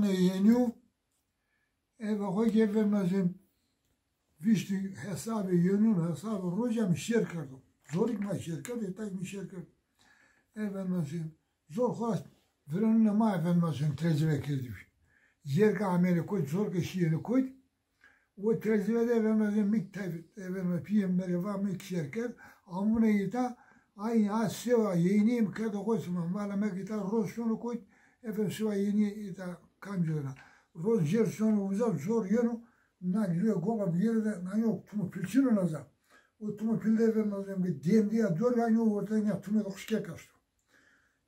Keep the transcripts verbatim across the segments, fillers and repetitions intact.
Yenî yo, eve xo ke, efendim, vîştî hesabê yenûn, hesabê roja mi şêr kerdo. Zorik ma şêr kerdo, êtak mi şêr kerdo. Efendim, zor xo est, virenûnê ma, efendim, tecrübe kerdî. Jêr ke amêne kot, zor ke şîyêne kot. O tecrübe de, efendim, mi tef-, efendim, pîyê mi rê va mi şêr kerd. Amûne îta, ay, a sewa yenî mi kerdo xo sima. Vala mi ke îta roz şono kot, efendim, sewa yenî îta kamcî ra. Roz jêr şono uza, zor yeno, na lüye gola bigêre de, na yo tumo pil çin o naza. O tumo pil de, efendim, dêndîya dor ya yo ortaya, ya tume de xuşke kaşto.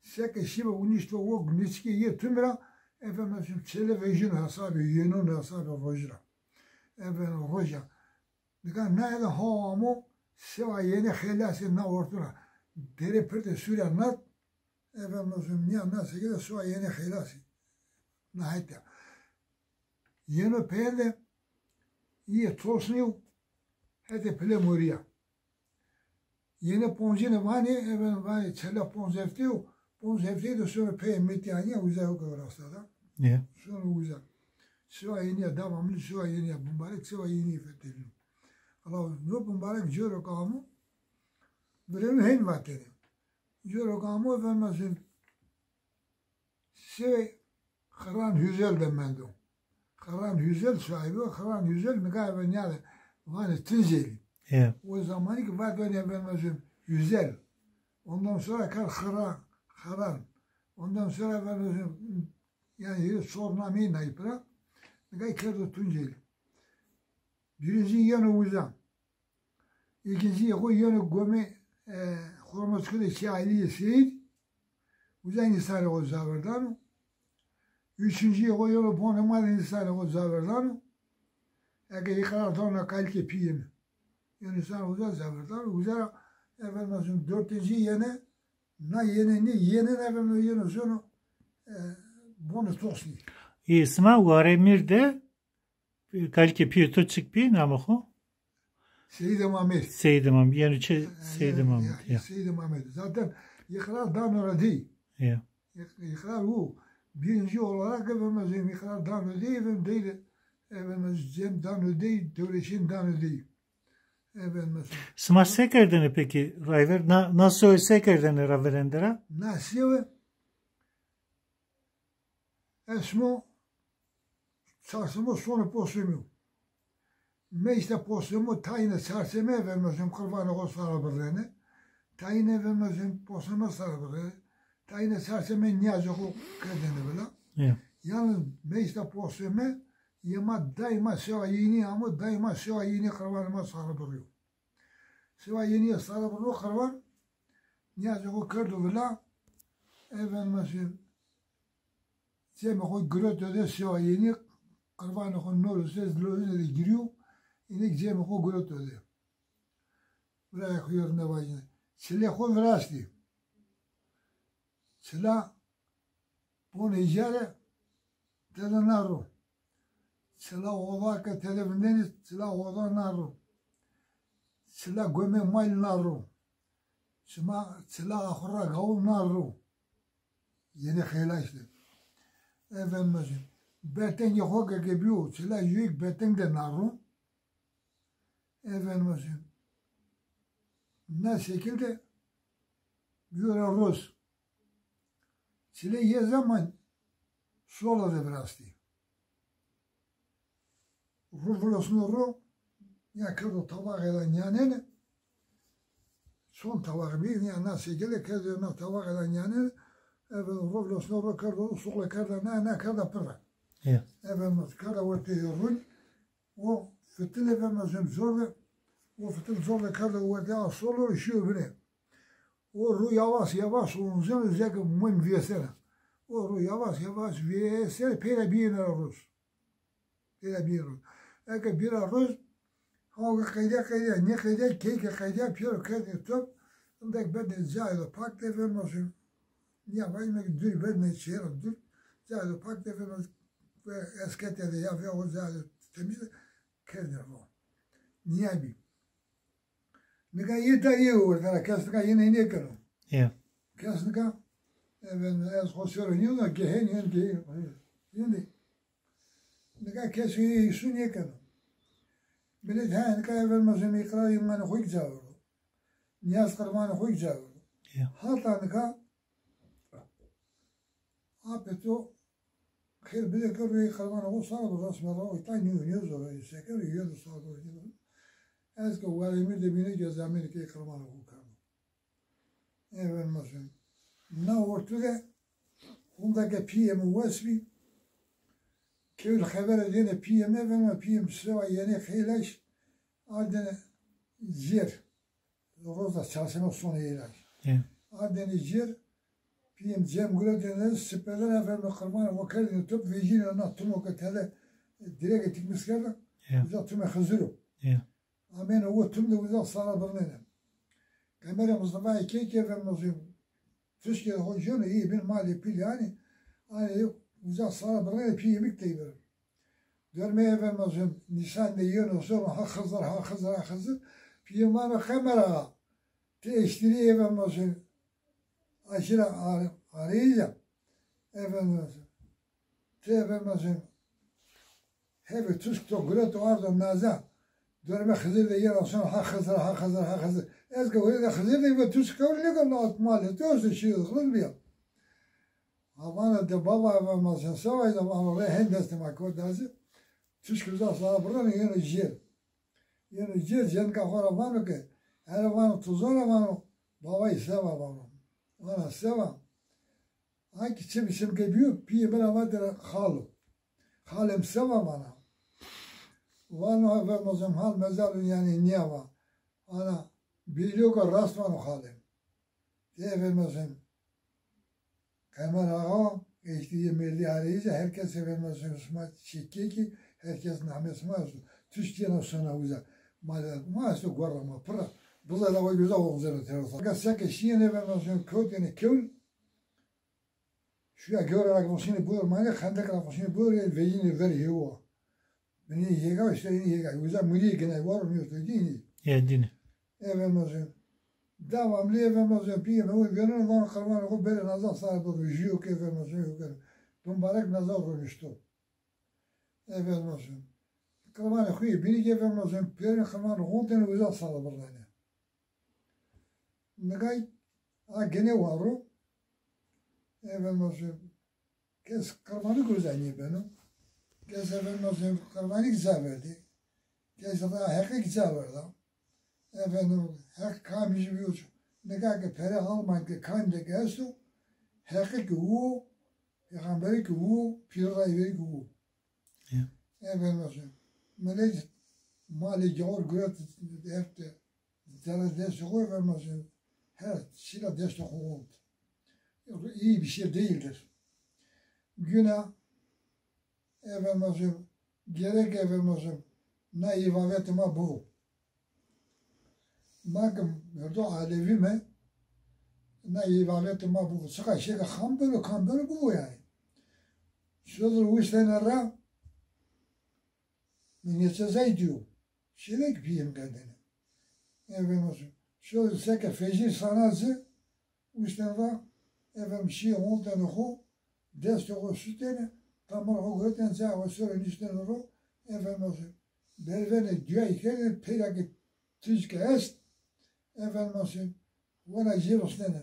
Seke şî ve unîşto o nêçikê yê tumi ra, efendim, çêle vejîno hesabê yenûn, hesabê rojî ra. Efendim, roja. Nika naye de hawa amo, sewa yenê xelasê na ortuna. Dere pirtê sûrî ya nat, efendim, nîya na seke de sewa yenê xelasê. Na hetya. Yeno peyên de, îyê tosnî yo, hetê pile morîya. Yenê poncine vanê, efendim, vanê çela ponc heftê yo, ponc heftê de sonra peyê metî anîya, uza yo ke rasta da. Ya. Sonra uza. Sewa yenî ya, devamlı sewa yenî ya, bimbarek sewa yenî fetelîno. Ala no bimbarek coro ke amo, virênû hên vatêne. Coro ke amo, efendim, sê Xiran Hüzel de mendo. Xiran Hüzel sahibi, Xiran Hüzel nika eve nîya de vanê Tuncelî. Ya. O zamanî ki vatêne, efendim, Hüzel. Ondan sonra kerd Xiran, Xiran. Ondan sonra, efendim, yanî hîrê çor nameyî nay pira. Nika kerdo Tuncelî. Birincî yeno uza. Îkincîyê xo yeno gomê, e, Hormozkirê Çê Alîyê Seyîd, uza înî sarê xo zaver dano. Üçüncüyê xo yeno bonê ma de înî sarê xo zaver dano. Eke îqrar dano na kalikê pîyê mi. Yeno sarê xo uza zaver dano. Uza ra, efendim, dördüncü yene, na yene nê, yene, efendim, yeno sono, e, bonê tosnî. Ê, sima warê mîr de Kalikê pîyê to çik bî, namê xo? Seyîdê Mamed. Seyîdê Mamed. Yanî çi Seyîdê Mamed? Ya. Seyîdê Mamed. Zaten îqrar dano ra dey. Ya. Îq-, îqrar o. Birinci olarak, efendim, îqrar dano dey, efendim, dey de, efendim, cem dano dey, dewleşên dano dey. Efendim, mesela. Sima se kerdêne peki, rayver? Na, na soye se kerdêne ra virende ra? Na soye, esmo, çarşemo sonê postemî yo. Meşta postemo tayîne çarşeme, efendim, qurbanê xo sare birrêne. Tayîne, efendim, postemo sare birrêne. Tayîne çarşeme nîyazê xo kerdêne vila. Ya. Yalnız meşta posteme yê ma daîma sewa yenî amo, daîma sewa yenî qurbanê ma sare birrîyo. Sewa yenîye sare birro qurban, nîyazê xo kerdo vila, efendim, cemê xo giroto de sewa yenî, qurbanê xo no roze, lozine de girîyo, înek cemê xo giroto de. Birayê xo yo rinde vajîne. Çilê xo virastî. Çila bonê îjare tede na ro. Çila oda ke tede vindêne, çila oda na ro. Çila gomê mal na ro. Çima çila axura gawû na ro. Yenê xeylaş de. Efendim, bertengê xo ke ke bîyo, çila jûyêk berteng de na ro. Efendim, na şekil de bîyo ra roz. Çilê yê zaman sola de virastî. Ro vilosno ro, ya kerdo tawaxê de nîyanêne. Son tawax bî, ya na şekil de kerdo na tawaxê de nîyanêne. Efendim, ro vilosno ro kerdo, sola kerda na, na kerda pira. Ya. Efendim, kerda wertê rûn. O fitilê ve mezin zor de, o fitil zor de kerdo werdê a solo şîyo binê. O ro yavaş yavaş onzeno zeke mum vêsena. O ro yavaş yavaş vêsena, pêra bîyêne ra roz. Pêra bîyêne roz. Eke bîra roz, hawa ke qeyde qeyde, nêqeyde, key ke qeyde, pêro kerdê top, indek berdê cayê do pak de ve mezin. Nîya vajîme ke dûrî verdîme çêra dûr. Cayê do pak de ve mezin, ve eskete de ya ve o cayê do temîz de. Kerdê ro. Nîya bî. Nika yê da yê werte ra, kes nika yine nêkeno. Ya. Kes nika, efendim, ez xo sero nîyo da, gehên yen gehên. Yen de, Nika kes ê îsû nêkeno. Milet ha nika evel mezun îqrarê îmanê xo kî ca viro. Nîyaz qirmanê xo kî ca viro. Ya. Hata nika apê to xêr bide ke royê qirmanê xo sara do resme ra o tay nîyo, nîyo zor o, seke ro yeno sara do. Ez ke werêmîr de bîne ke ez amêne kê qirmanê xo keno. Efendim, na ortu de honde ke pîyê mi wes bî, kewil xebere dêne pîyê mi, efendim, pîyê mi sewa yenê xeylaj, ardêne cêr. Roza çarşeme sonê êlaj. Ya. Ardêne cêr, pîyê mi cem guretêne, sipedêne, efendim, qirmanê xo kerdêne top, vejîne na tumo ke tede direge tikmis kerda, ya, uza tumê Xizir o. Ya. Amêne o tum de uza sara birnêne. Qemerê Mustafayê Kekî, efendim, mezun, tuskê xo cêno, î bin malê pîlî anê, anê uza sara birnêne, pîyê mi kî tey beno. Dormê, efendim, mezun, nîsan de yeno sono, ha Xizir, ha Xizir, ha Xizir. Pîyê mi vano Qemer Axa, ti eştirî, efendim, mezun, aşîra ar-, areyî de, efendim, ti, efendim, mezun, hebê tusk to gureto ardo naza, dormê Xizir de yeno sono, ha Xizir, ha Xizir, ha Xizir. Ez ke hurê de Xizir de bîya, tusk qewul nêkeno, at malê to esto, şîyo xilîs bîya. Ha vana de baba, efendim, mezun, sewa de? Vano rê hên destê ma ke dazî, tusk uza sara birneno, yeno cêr. Yeno cêr, cenika xo ra vano ke, here vano, to zona? Vano, babayî, sewa? Vano, vana sewa? Ha kî çimkî çimkî bîyo, pîyê mi ra vatêne xalo. Xalê mi sewa? Vana. Vano, efendim, mezun, hal mezal yanî nîya va. Ana bîlîyo ke rast vano xalê mi. Tê, efendim, mezun, Qemer Axa, eştirî mêrdî areyî de, her kes, efendim, mezun, sima çekê kî, her kes namê sima esto. Tusk yeno sona uza. Ma, ma esto gorra ma pira. Bize de o uza oxzeno tero. Fakat seke şîyêne, efendim, mezun, kewtêne kewil. Şuya gewre ra ke vosîne bûr manê, xendek ra vosîne bûr, vejîne verê hêwa. Binê hêga, işte inî hêga. Uza murîyê gina waro, nîyo to dînî. E, dînî. Efendim, mezun, devamlı, efendim, mezun, pîyê mi o vêreno, vano qirmanê xo berê naza sara do, jûyo ke, efendim, mezun, yo ke bimbarek naza ronişto. Efendim, mezun, qirmanê xo yê bînî kî, efendim, mezun, pêrî qirmanê xo ontêne, uza sara birnêne. Nika a gene war o. Efendim, mezun, kes qirmanî uza nêbeno. Kes, efendim, mezun, qirmanî ca verdî. Kes ra heqî ca verda. Efendim, heq kamî jî bîyo. Nika ke pere alman ke kam de ke esto, heqî kî wo, peyxamberî kî wo, pîrê rayverî kî wo. Ya. Efendim, mezun, milet malê gawir guret, hep de Zerre destê xo, efendim, mezun, her çî ra destê xo ont. İyi bir şey değildir. Güna, efendim, mezun, gerek, efendim, mezun, na îbadetê ma bibo. Ma ke merdo alevî me, na îbadetê ma bibo. Çiqa şêke xam beno, kam beno, bibo yanî. Şodir wiştene ra, mi nêçe zey dîyo. Şêrek pîyê mi kerdêne. Efendim, mezun, şodir seke fecîr sana ci, wiştene ra, efendim, şîye ontene xo, destê xo sutêne, tamar xo guretêne, cayê xo sero niştêne ro, efendim, mezun, bervenê duyay kerdêne, peyra ke tusk est, efendim, mezun, wena jê rusnêne,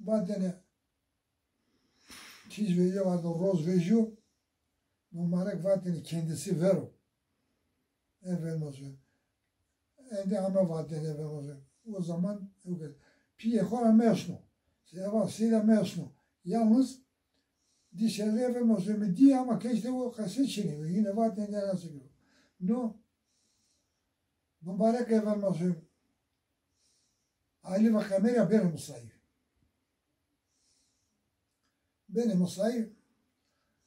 vatêne, Tîz vejîyo, vardo roz vejîyo, mubarek vatêne kendisi vero. Efendim, mezun. Endî ame vatêne, efendim, mezun. O zaman, pîyê xo ra mi esno. Eva sey ra mi esno. Yalnız dişerde, efendim, mezun, mi dî ama keşte o qese çinê. Yine vatêne nasıl ki. No, mubarek, efendim, mezun, Elî ve Qemerî ya benê misayîr. Benê misayîr,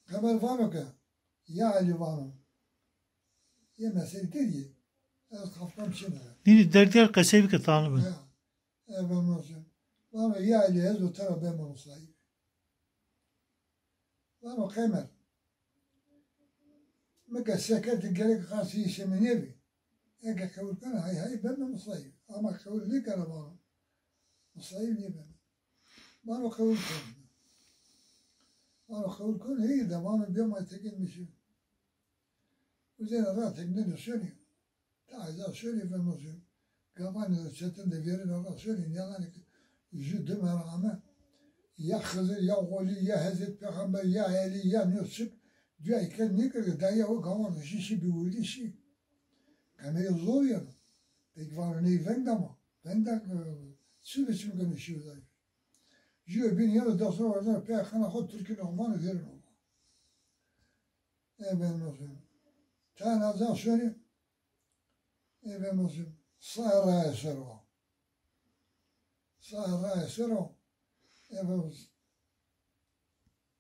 Qemer vano ke, ya Elî, vano, yê meselî têdî yê, ez kafkam çin a. Nî, derdîyer qesey bike, talib. Ya, efendim, mezun. Vano, ya Elî, ez do tera beme misayîr. Vano, Qemer, mi ke sekerdî gerek qasî îşê mi nêbî. Eke qewul kena, hay hay beme misayîr. Ama qewul nêkena, vano, misayîr nêbeme. Vano qewul kena. Vano qewul kena, hey de, vano bê ma tekên mi şî. Uzena ra teknenê sonê. Taza sonê, efendim, gavanê de, çetin de vêrena ra sonê, nêdanê ke jû dime ra ame. Ya Xizir, ya Olî, ya Hezret Peyxamber, ya Elî, ya nêşik, dua ke nêkerde, da ya o gavan de şî, şî bî wirdî şî. Qemerî zor yeno. Peki vano ney veng da ma. Veng da, e, çi biçim gene şî da. Jû bîn yeno, destûn werdeno pê qena xo, tirkî no vano, vêreno. Efendim, tena ca sonê, efendim, sae rae ser o. Sae rae ser o, efendim,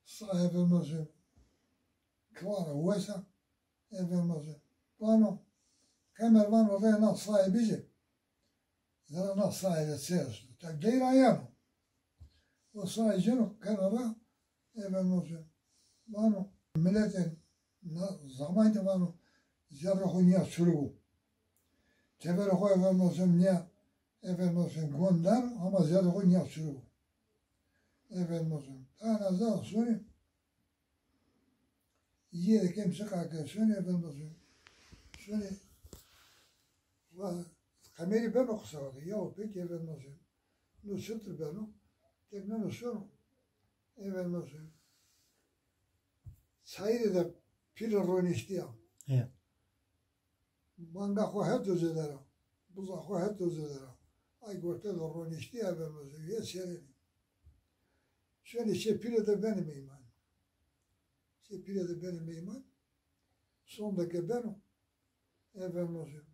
sae, efendim, kiwara wesa, efendim, vano, Qemer, vano, rê na sae bicê. Zira na sae de çi esto? Tek geyra yeno. O sae cêno kenara, efendim, vano, miletê na zaman de, vano, zerrê xo nîya çirû. Teberê xo, efendim, nîya, efendim, gondar, ama zerrê xo nîya çirû. Efendim, tena ca sonê, yê de kem çiqa ke sonê, efendim, sonê, va, Qemerî beno qisa de, ya peki, efendim, no çitur beno? Tekneno sono, efendim, çayîrê de pîre roniştîya. Manga xo heto zêde ra, biza xo heto zêde ra. Ay gorte de roniştî, efendim, yê sêrenî. Şonê çê pîre de benê meyman. Çê pîre de benê meyman. Sonde ke beno, efendim,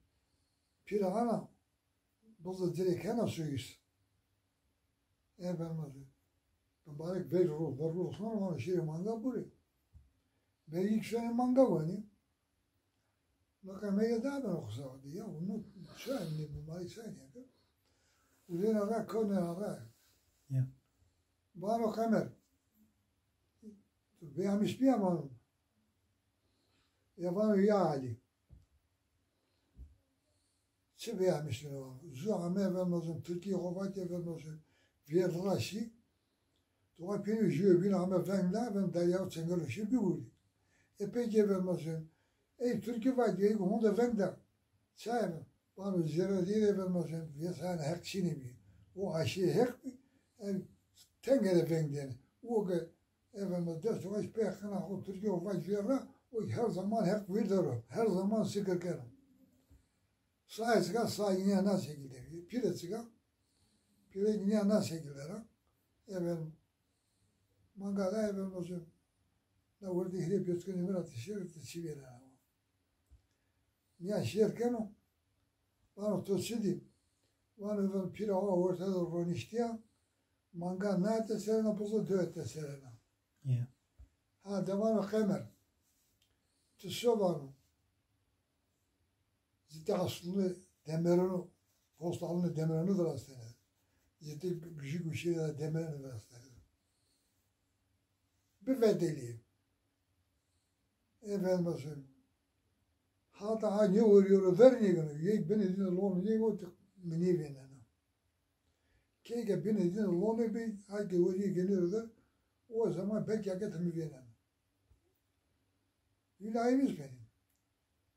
pîre ana, biza dirê kena soyîs. Efendim, bibarek vej ro, ver ro sono, vano şîrê manga burê. Vergî kî şonê manga wenî. No Qemerî da beno qisa de, ya, no çi emnî, bimarî çay nêkerd. Uzena ra, kewtena ra. Ya. Vano Qemer, tu beyamiş bîya, vano. Ya vano ya Elî. Çi beyamiş bîya, vano. Zu ame, efendim, tirkî xo vatî, efendim, vêrd ra şî. Doğa pêro jûyo bîn ame veng da, efendim, derya û çengelo şî bî wirdî. E peki, efendim, ey tirkî vatî, ey honde veng da. Çaye mi? Vano zerre dî de, efendim, vêsanê Heq çinê bî. O aşîrê Heq bî, e, tenge de veng dêne. O ke, efendim, dest o pê qena xo tirkî xo vatî vêrd ra, o her zaman Heq wîrde ro, her zaman zikir keno. Sae çiqa, sae yine na şekilde bî. Pîre çiqa, pîre yine na şekilde ra. Efendim, manga da, efendim, olsun. Na werdî hîrê pêçkunê mi ra ti şêr, ti çi vênena. Nîya şêr keno, vano to çi dî? Vano, efendim, pîra o werte de roniştîya, manga na ete serena, biza do ete serena. Ya. Ha, de vano Qemer, ti so vano. Zitê aslını demirinu, posta alını demirinu virastene. Zitê gücü güçlü demirinu virastene. Bir bedeli. Efendim, hata ha ne oluyor, ver ne günü, yek beni dine lonu, yek o tık mini venena. Keyke beni dine lonu bir, ha ke oluyor, geliyor da, o zaman belki hakikaten mi venena. Yüreğimiz benim.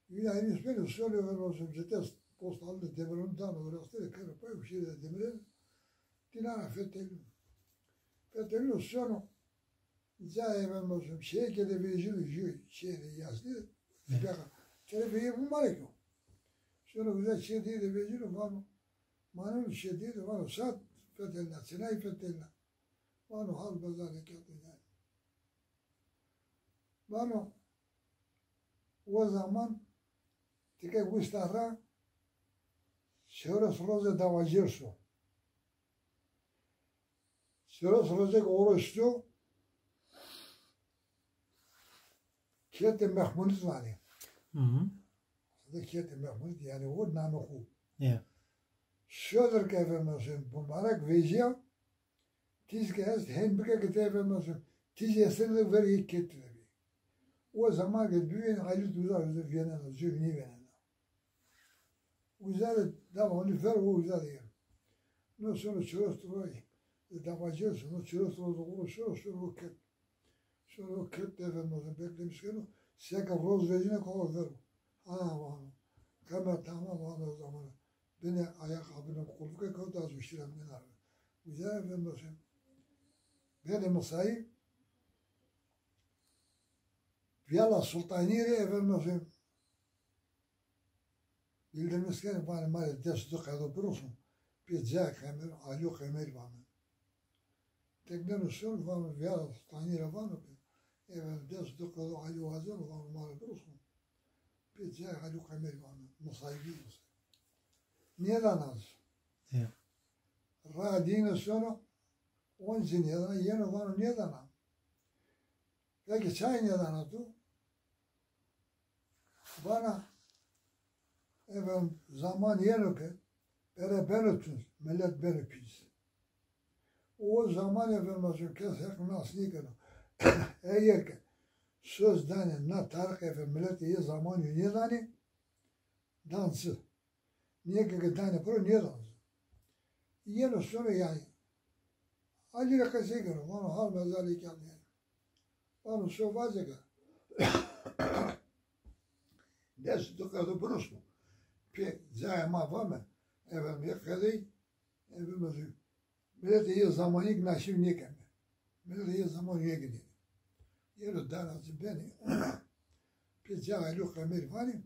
Yüreğimiz benim, söyle ben olsun, zitê posta alını demirinu dano, virastene, kero pay, bir şey de demirinu, dinara fetelinu. Fetelinu, sono, Ca efendim olsun, şeye ke de vejîno jû, şeye de yaslı, beka, tere veyê mubarek o. Sonra güzel şeye de vejîno, vano, maneno şeye de, vano, sat fetelna, çinay fetelna. Vano, hal bazar nêkerdî. Vano, o zaman tike wista ra, şewres roze dawacêr so. Şewres rozek oroşto, Kêtê Mexmûnit vanê. Hı hı. Aslında Kêtê Mexmûnit, yanî o namê xo. Ya. Şodir ke efendim olsun, mubarek vejîya, tîz ke est, hên bike ke tê efendim olsun, tîz estene de verê kêt de bî. O zaman ke bivênê, ayrı uza, uza vênena, zû nêvênena. Uza de dava onî ver o uza de yeno. No sonra çirost roy, e, dava cêr so, no çirost roz oro şoro, şoro o kêt. Şoro o kêt de efendim olsun beklemiş keno, seke roz vejîne ko ver o. Ha, vano. Qemer tamam vano o zaman. Binê ayakkabının kulluğu kewta, ez uştira mina. Uza efendim, benê misayîr, Vîyala Sultanî rê efendim, bildirmiş kenê, vanê ma rê des di qedo birusun, pê cayê qemer, Alîyo Qemerî vame. Tekneno şono, vano Vîyala Sultanî ra vano ke, efendim, des di qedo Alî wazeno, vano ma rê birusun, pê cayê Alîyo Qemerî vame. Musayîbî yo se. Nêdana ci. Ya. Raya dîne şono, onci nêdana, yeno vano nêdana. Peki çay nêdana tu? Vana, efendim, zaman yeno ke pere beno tund, milet beno pîs. O zaman, efendim, kes Heq nas nêkeno. Eger ke söz danê na Tarık efendim, miletê yê zaman yo nêdanê, dan ci. Nîye ke, ke danê piro nêdan ci. Yeno şono yanî. Alî rê qesey keno, vano hal mezalê ke yanî. Vano şo vaze ke des di qedo birusno. Pê cayê ma vame, efendim, yê qedey, efendim, miletê yê zamanî kî na şî nêkeme. Miletê yê zamanî nêginê. Yeno dana ci benê. Pê cayê Alîyo Qemerî vanê.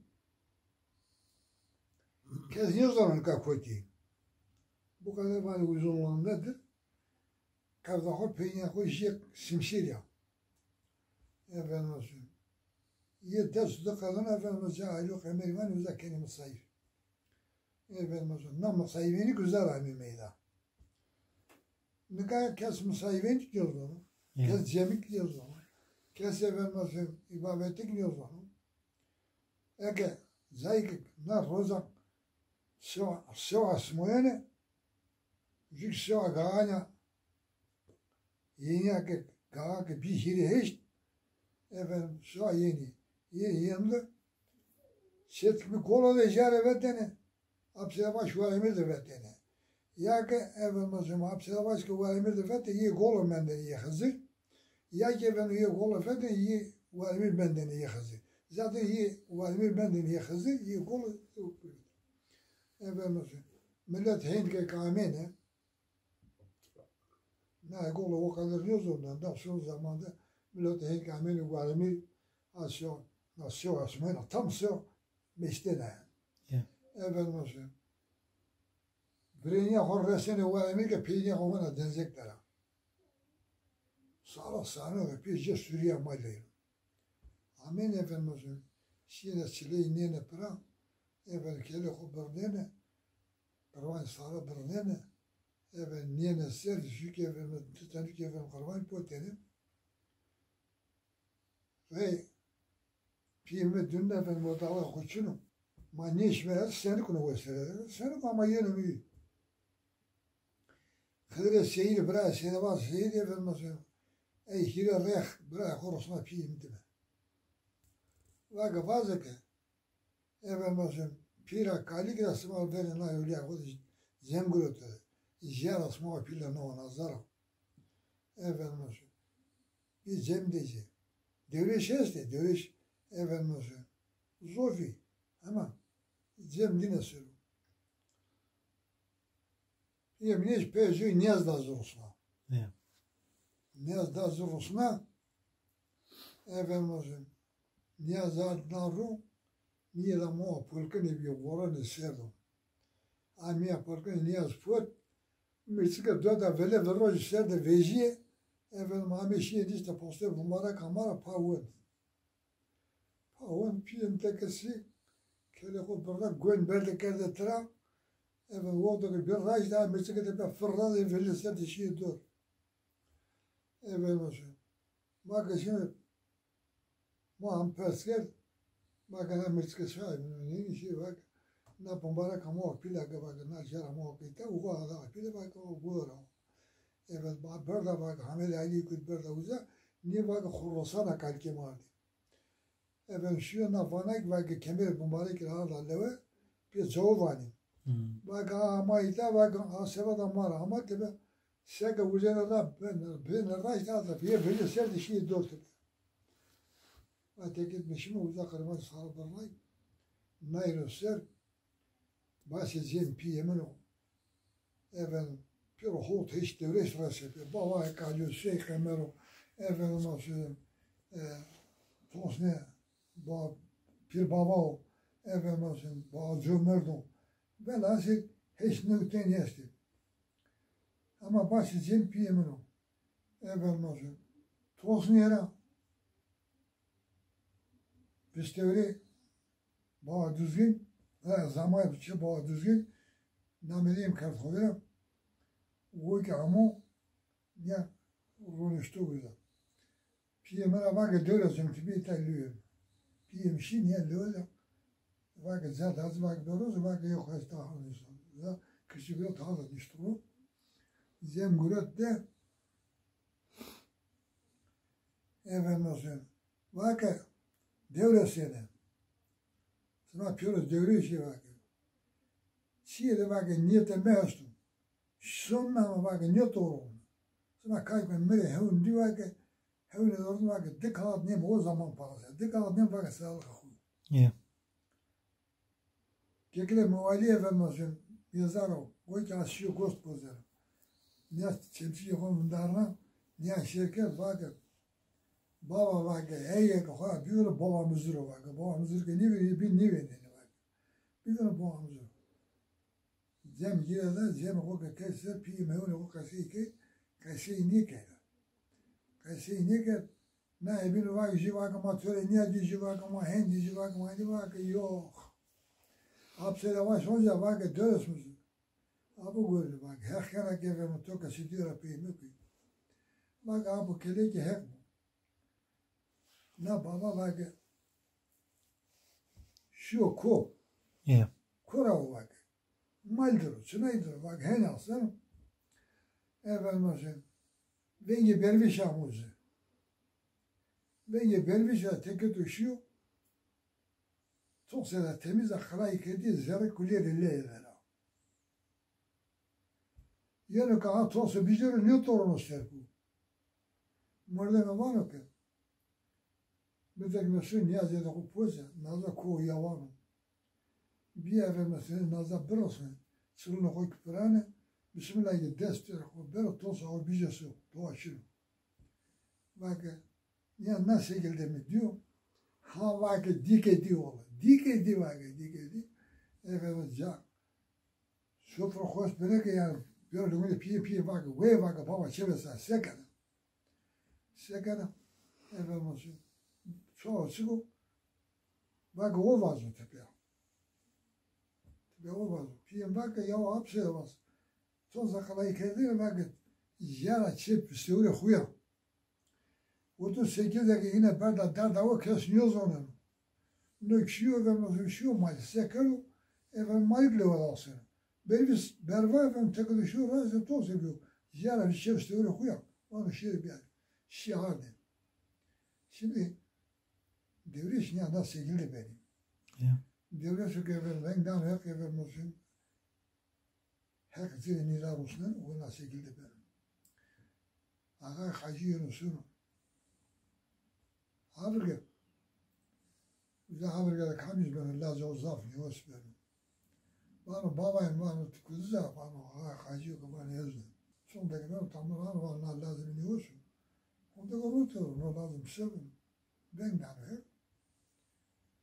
Kes nêzano nika kotî. Bu kadar vanê uzunluğundadır. Kevda xo peynîya xo jê simsîr ya. Efendim olsun. Yê des di qedon efendim olsun, Alîyo Qemerî vanê uza kenê misayîr. Efendim olsun. Na misayîvênî ki uza ra amê meyda. Nika kes misayîvênî ki nêzono. Ya. Kes cemî ki nêzono. Kes efendim olsun, îbabetî ki nêzono. Eke cayê ke na roza sewa, sewa simoyene, jû ki sewa gaxanî yenîya ke, gaxa ke bî hîrê heşt, efendim, sewa yenî, yê yenu de, çetikmî golo de jare vetêne, Apsêrbaş Weremîr de vetêne. Ya ke, efendim, Apsêrbaş ke Weremîr de vetê, yê golo mendêne yê Xizir. Ya ke, efendim, yê golo vetêne, yê Weremîr mendêne yê Xizir. Zaten yê Weremîr mendêne yê Xizir, yê golo, efendim, milet hên ke amêne, na golo o kadar nêzonda, da şo zamanda milet hên ke amêne Weremîr, a sewa, na sewa simoyena, tam sewa beştêne. Ya. Efendim olsun. Birênîya xo resêne Weremîr ke peynîya xo vana Denzek dera. Sara sano ke pê jê surîya ma leyno. Amêne efendim olsun. Şîyêne çileyî nêne pira. Efendim kelê xo birnêne. Qirvanê sare birnêne. Efendim nêne ser, jû ki efendim, di tenû ki efendim qirvanî potêne. Rey pîyê mi dûn de efendim o dawa xo çin o. Ma nêşme ez senî kuno wesere. Senî kuno ama yeno mi. Xidrê Seyîd, birayê Seyîd, va Seyîd efendim, ey hîrê rex birayê xo rusna pîyê mi dime. Va ke vaze ke efendim, pîra kalîk ra sima verê na yolîya xo de cem girote. Jîyara sima pîle no nazara. Efendim, bir cem de ci. Dewrêş estê, dewrêş efendim, zofî. Ama cem dîne sero. Yê mi nêş pê jû nîyaz da ci rusna. Ya. Nîyaz da ci rusna. Efendim, nîyaz da na ru, nîyaz da moa pulkinê bîyo, goranê ser do. A mîya pulkinê nîyaz pot, mirçike do da vele virojî ser de vejîye, efendim, amê şîye dîşte postê bumbareka ma ra pa wend. Pa wend pîyê mi teke sî, kelê xo birda, goyn berde kerde tira. Efendim, wexto ke bir raşta, mirçike de be firra de vele ser de şîye dor. Efendim, ma ke şîme, ma hem pers kerd, ma ke na mirçike şaybî, nênî şî, va ke na bumbareka ma pîle ke, va ke na jera ma qîte, uwa ada pîle, va ke o gora. Efendim, ma berda, va ke Hemed Alî kut berda uza, nî va ke Xorasana kalikê ma ardî. Efendim, şîyo na vana ki, va ke kemerê bumbarekî ra arda lewe, pê cawo vanî. Hmm. Va ke a ma îta, va ke a seba da ma ra ama tebe, seke uzenê ra ben, ben raşt a da, pê vele ser de şîye dor tebe. Va tekit mi şîme uza qirvan sare birnay. Nayro ser, basê cem pîyê min o. Efendim, pêro hot heşt dewrêş resê pê. Bava Kalyo, Sey Qemer o. Efendim, o sözüm, e, Tosne, ba, Pîr Bava o. Efendim, o sözüm, ba Comerd o. Velhasıl heşt new tenî estê. Ama basê cem pîyê min o. Efendim, o sözüm, Tosne ra Vistewrê Bava Duzgin, e, zamay çi Bava Duzgin, namedeyim kerd xo ra, wo ki amo, ya ronişto uza. Pîyê mi ra vake dewre zon ti bî ta lüye. Pîyê mi şî niye lüye de. Vake zat haz vake doroz, vake yok haz ta hanî son. Ya kişi bir ta da nişto. Zem guret de, Efendim olsun. Vake dewre sene. Sima pêro dewrêşî vake. Çiyê de vake niyete mi esto. Son ama vake niyet doğru olma. Sima kayk mi rê hewn dî vake. Hewn dordum vake di kağıt nem o zaman parası. Di kağıt nem vake sağlık xu. Ya. Kekile mewalî efendim olsun, mezar o. O ki az şiyo gost gozero. Niya çemçîyê xo vindarna, niya şêr kerd, vake, bava vake, ey eke xo ya bîvêno bava mi ziro vake. Bava mi ziro ke nîvênî, bî nîvênenî vake. Bîvêno bava mi ziro. Cem gire de, cemê xo ke kerd ser, pîyê mi hewnê xo qesey kerd, qesey nêkerd. Qesey nêkerd. Na ebîno vake, jî vake ma to rê nîyadî, jî vake ma hendî, jî vake ma hendî, vake yok. Apsere vaş onca vake döres mi zû. Abo gorî vake, Heq kena ke ve mi to ke sidî ra pey mekî. Vake abo kelekî Heq bo. Na baba vake şîyo ko. Ya. Ko ra o vake. Mal dir o, çinay dir o, vake hên aseno. Efendim, vengê bervîş amo ci. Vengê bervîş ra teketo şîyo. Tosê ra temîz a, qilayî kerdî, zerrê kulî rê leyê vera. Yeno ke a tosê bijero, nêtorono ser ku. Mordeme vano ke, Bidek mesul nîyazê de xo poze, naza ko yawan o. Bîye ve mesul naza birosne, çilûnê xo ki pirane, bismîllah ke dest xo bero, tosa xo bîje so, dowa şino. Vake, ya na şekilde mi dîyo? Ha vake dîke dî ola. Dîke dî vake, dîke dî. Efendim ca. Sofra xo est bine ke yanî, bero lingûnê pîyê, pîyê vake, wey vake, baba çi vesa, se kena? Se kena? Efendim olsun. Ço çik o? Vake o vazo tepe ya. Tepe o vazo. Pîyê mi vake ya apsere vaz. Tosa qilayî kerdêne vake, jara çê pistewrê xo ya. Otuz sekiz de ke îne berda derda o kes nêzoneno. No kişîyo efendim şîyo malî se kero, efendim malî lewe ra aseno. Bervî, berva efendim teketo şîyo ra se tosê bîyo. Jara vî çê pistewrê xo ya. Vano şêrê bîyarê. Şî hardê. Şimdi dewrêş nîya na şekilde benî. Ya. Dewrêşo ke efendim veng dano Heq efendim olsun. Heq ci rê nîza rusneno, o na şekilde beno. Axa Hacî yeno sono. Avirge. Uza Avirge de kamî ci beno, lazê xo zaf nêweş beno. Vano, babayê mi, vano, ti kuduz a? Vano, Axa Hacî yo ke vano ez o. Çond de ke beno, tamam, vano, vano, na lazê mi nêweş o. Honde ke rote o, no lazê mi se beno. Veng dano Heq.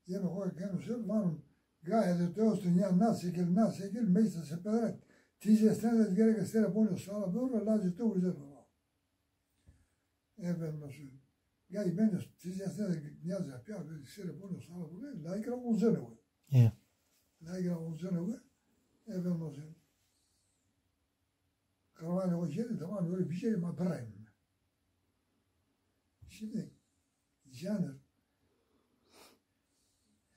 Yeno xo geno ser, vano, gayê de to esto ya na şekil, na şekil, meysa sepedere, tîj estene de gereke serê bonî sala bero, lazê to uze bero. Efendim olsun. Gayê beno tîj estene de nîyaz ra pîya, serê bonî sala bero, layik ra uzeno we. Ya. Layik ra uzeno we, efendim olsun. Qirvanê xo jêde, tamam, öyle bir şey ma birayım. Şimdi Canir,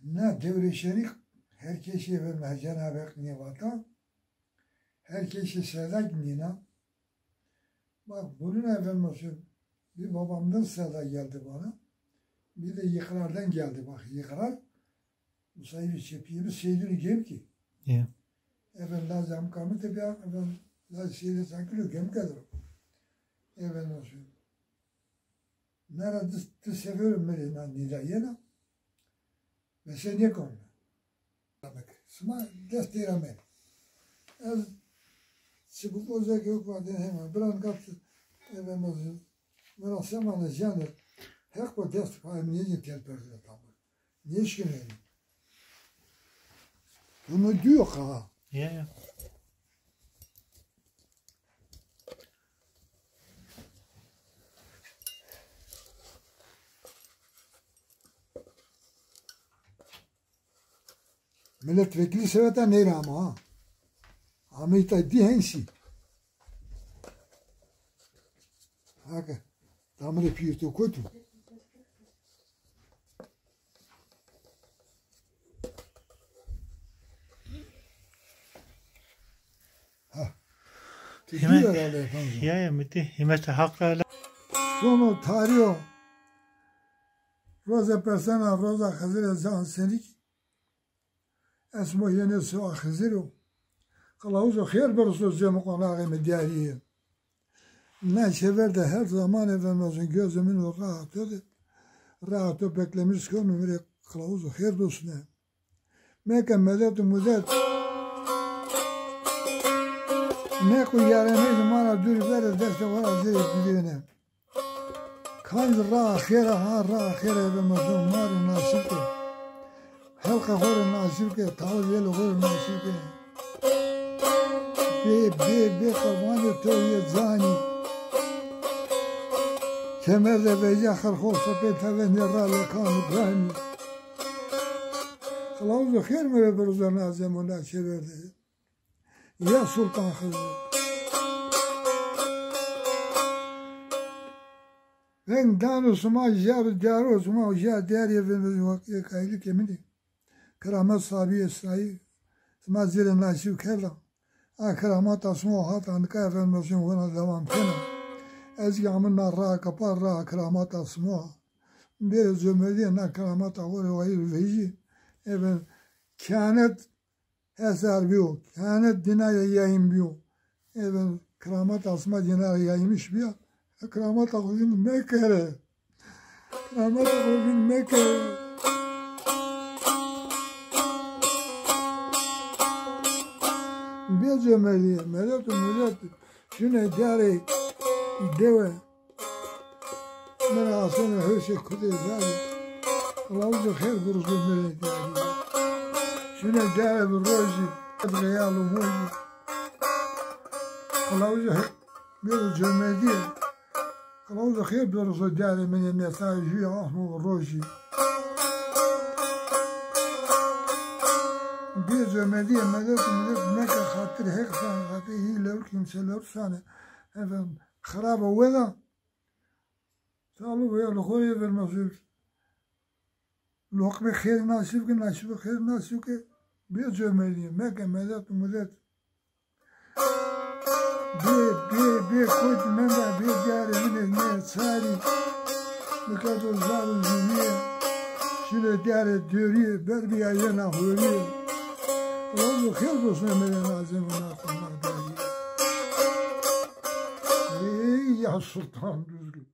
na dewrêşenî her kesî efendim Cenab-ı Hak nêvata, her kesî seda kî nîna. Bak, bunun efendim olsun, bir babamdan seda geldi bana, bir de Yıkrar'dan geldi, bak, Yıkrar, musahibî çê pîyê mi Seydunî Gemkî. Ya. Efendim lazê Hamkamî de bîya, efendim lazê Seydê Sakilo Gemke der o. Efendim olsun. Na ra di, di seferî mi rê na nîda yena. Mese nêkewna. Sima dest têra meni. Ez çi bu kozek yok vardı hemen. Bira nika eve mazı. Mera semana jender. Heq bu dest payım neyce tel perdine tamam. Nêşkînenî. Bunu diyor ha. Ya, ya. Milletvekili seveta neyra ama ha. Ama ita di hensî. Hake. Tamire pîr to kotu. Ha. Ti dî herhalde efendim. Ya, ya, mi dî. Himete Haq ra la. Sono tarî yo. Roza persena, roza Xizirê can senîk. Esmo yenê siwa Xizir o. Qilawuzo xêr birso cem qonaxê mi diyarîye. Na çever de her zaman efendim gözümün o rahat o de. Rahat o beklemiş konu mire qilawuzo xêr dosune. Meke medet û mudet. Mequ yarenê ma ra dûrî vere destê xo ra zêrê didêne. Kanc raa xêr a, ha raa xêr a ve mezun ma rê nasîb ke. Helqa xo rê nasîb ke, tawê vêlê xo rê nasîb ke. Bê, bê, bê qurbanê to yê canî. Kemer de vejîya xirxo, sepê tevendê ra lekan û ganî. Qilawuzo xêr mi rê birozo na zemo na çêver de. Ya Sultan Xizir. Veng dano sima, jar diyaro sima, jar diyarê veng kaylikê min ê. Kiramet sabiye sayî, sima zêrê nasîb kerda. A kirameta sima hata nika efendim hona dewam kena. Ez kî amin na raa kapa, raa kirameta sima. Bêrê comerdîye na kirameta xo rê wayîr vejî. Efendim kehanet Hesar biyo, kehanet dîna ya yayın biyo. Eve kiramet asma dîna ya yaymış biya. Kiramet xo vînd mekere. Kiramet xo vînd mekere. Bê cömertîye, medet û millet şune diyarê dewe. Mera asena hewşê kudê zalî. Qilawuzo xêr birozo mire diyarî. Şune dere bi rojî, ez xeyal û mojî. Qilawuzo xêr, miro comerdîye. Qilawuzo xêr birozo dere mine nesayê jûyê asmo rojî. Bê comerdîye medet û millet meke xatir Heq sane, xatir hî lewr kimse lewr sane. Efendim, xirab o weda. Sağlık ve lixorê vermesûr. Loqmê xêr nasîb ke, nasîbê xêr nasîb ke, bê comerdîye, meke medet û midet. Bê, bê, bê kotî menda, bê diyarê min ê nê çarî. Nika do zar û zîvîye. Şîne diyarê dêrîye, ber bîya yena horîye. Qilawuzo xêr bosne mire nazê min a qonax dayîye. Ey ya Sultan Düzgün.